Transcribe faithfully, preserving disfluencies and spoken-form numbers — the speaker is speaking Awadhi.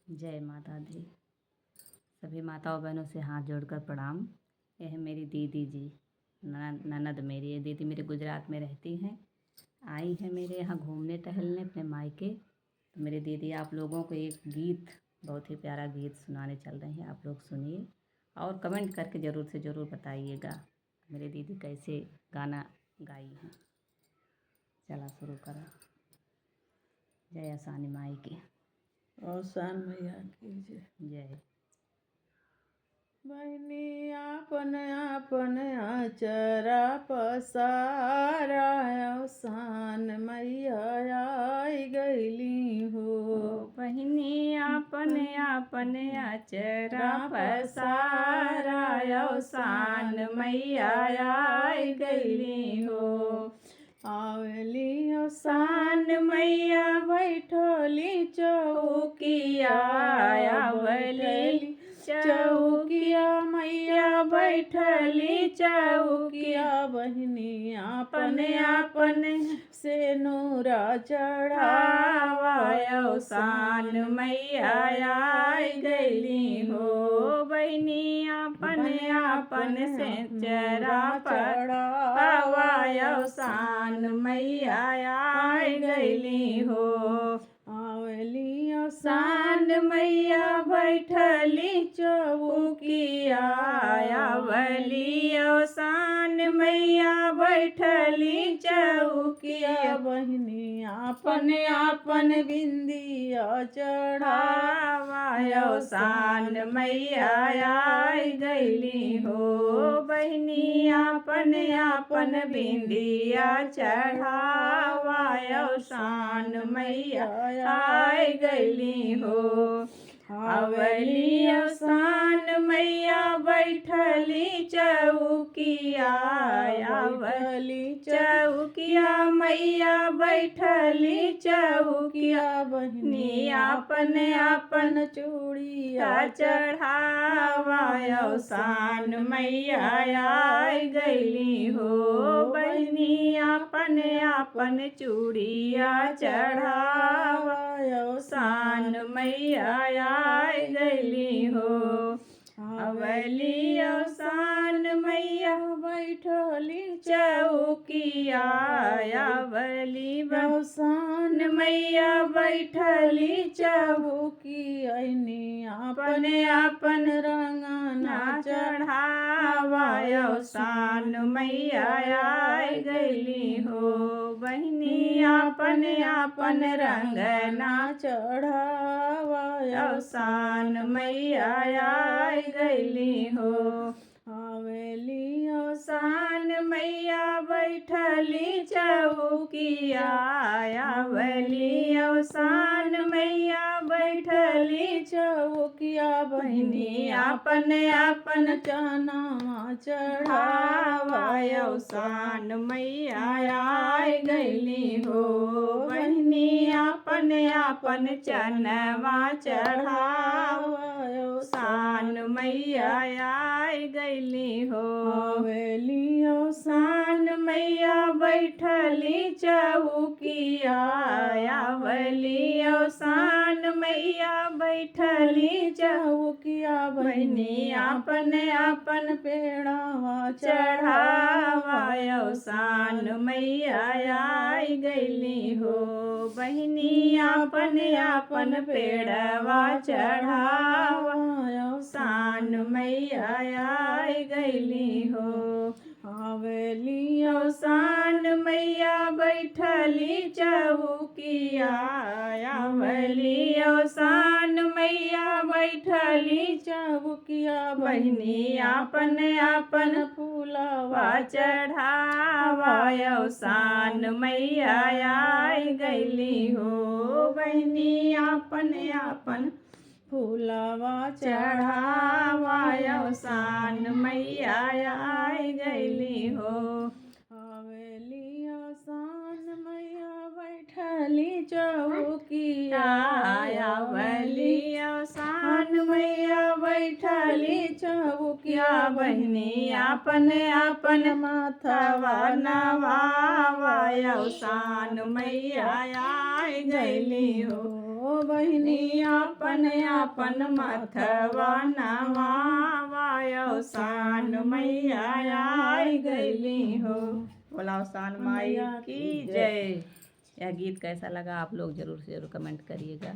जय माता दी। सभी माताओं बहनों से हाथ जोड़कर प्रणाम। यह है मेरी दीदी जी, ननद, ननद मेरी। ये दीदी मेरे गुजरात में रहती हैं, आई हैं मेरे यहाँ घूमने टहलने अपने मायके। तो मेरी दीदी आप लोगों को एक गीत, बहुत ही प्यारा गीत सुनाने चल रही हैं, आप लोग सुनिए और कमेंट करके ज़रूर से ज़रूर बताइएगा मेरी दीदी कैसे गाना गाई हैं। चला शुरू करा। जय अवसान माई की। अवसान मैया की जय। जय। बहिनी आपन आपन आचरा पसारा, अवसान मैया आई गईली हो। बहिनी आपन आपन आचरा पसारा, अवसान मैया आई गईली हो। आवेली अवसान मैया बैठली चौकिया, आवेली चौकिया मैया बैठली चौकिया। बहिनी आपन आपन सेनुरा चढ़ावा, अवसान मैया आई गईली हो। बहिनी आपन आपन सेनुरा चढ़ावा, अवसान मैया आई गईली हो। आवेली अवसान मैया बैठली चौकिया, आवेली अवसान मैया बैठली चौकिया। बहिनी आपन आपन बिंदिया चढ़ावा, अवसान मैया आई गईली हो। बहिनी आपन आपन बिंदिया चढ़ावा, अवसान मैया आई गईली हो। आवेली अवसान मैया बैठली चौकिया, आवेली चौकिया मैया बैठली चौकिया। बहिनी आपन आपन चूड़िया चढ़ावा, अवसान मैया आई गईली हो। बहिनी आपन आपन चूड़िया चढ़ावा, अवसान मैया आई गईली हो। आवेली अवसान मैया बैठली चौकिया, आवेली अवसान मैया बैठली चौकिया। बहिनी आपन आपन रंगना चढ़ावा, अवसान मैया आई गईली हो। बहिनी आपन आपन रंगना चढ़ावा, अवसान मैया आई गईली हो। आवेली अवसान मैया बैठली चौकिया, आवेली अवसान मैया बैठली चौकिया। बहिनी आपन आपन चनवा चढ़ावा, अवसान मैया आई गईली हो। बहिनी आपन आपन चनवा चढ़ावा, अवसान मैया आई गईली हो। आवेली अवसान मैया बैठली चौकिया, आवेली अवसान मैया बैठली चौकिया। बहिनी आपन आपन पेड़वा चढ़ावा, अवसान मैया आई गईली हो। बहिनी आपन आपन पेड़वा चढ़ावा, अवसान मैया आई गईली हो। आवेली अवसान मैया बैठली चौकिया, आवेली अवसान मैया बैठली चौकिया। बहिनी आपन आपन फूलवा चढ़ावा, अवसान मैया आई गईली हो। बहिनी आपन आपन फूलवा चढ़ावा, अवसान मैया आई गईली हो। आवेली अवसान मैया बैठली चौकिया, आवेली अवसान मैया बैठली चौकिया। बहिनी आपन आपन माथवा नवावा, अवसान मैया आई गईली हो। बहिनी आपन आपन मथवा नवावा, अवसान मैया आई गईली हो। बोला अवसान माई की जय। यह गीत कैसा लगा, आप लोग जरूर से जरूर कमेंट करिएगा।